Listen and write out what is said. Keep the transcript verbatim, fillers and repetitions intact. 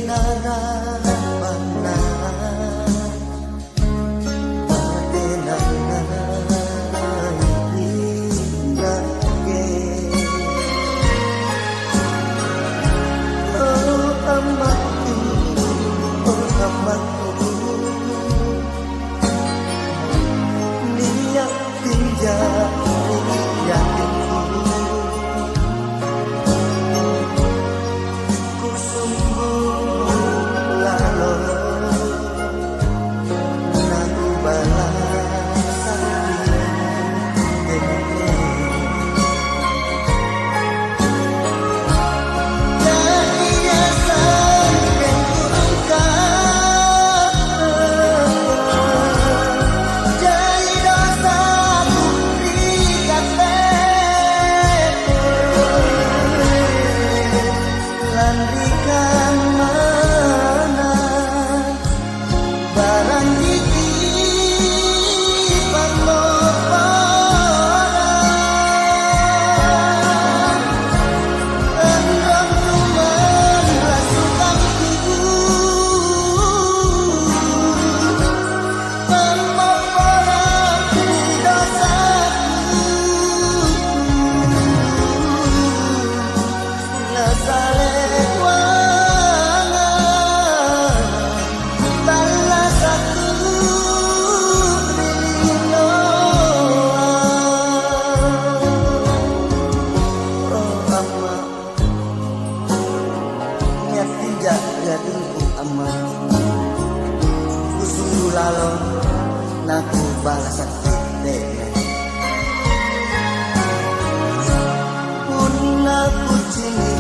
Narapanna tenangai inakke. Oh, Ammakku, oh, Ammakku, nia' tinja ri atingku. Kusunggu lalo, nakubala sakki tene. Jari ia sangkeng kurungka, jai dosaku ri katte. Lanri kammana, barang gigi pammopporang, anrong tumang lasukampu. Pammopporang ri dosaku, nasalewanga tallasakku ri linoa. Oh, Amma'. Nia' tinja ri atingku, Amma'. Kusunggu lalo, nakubalasakki tene. Punna kucini'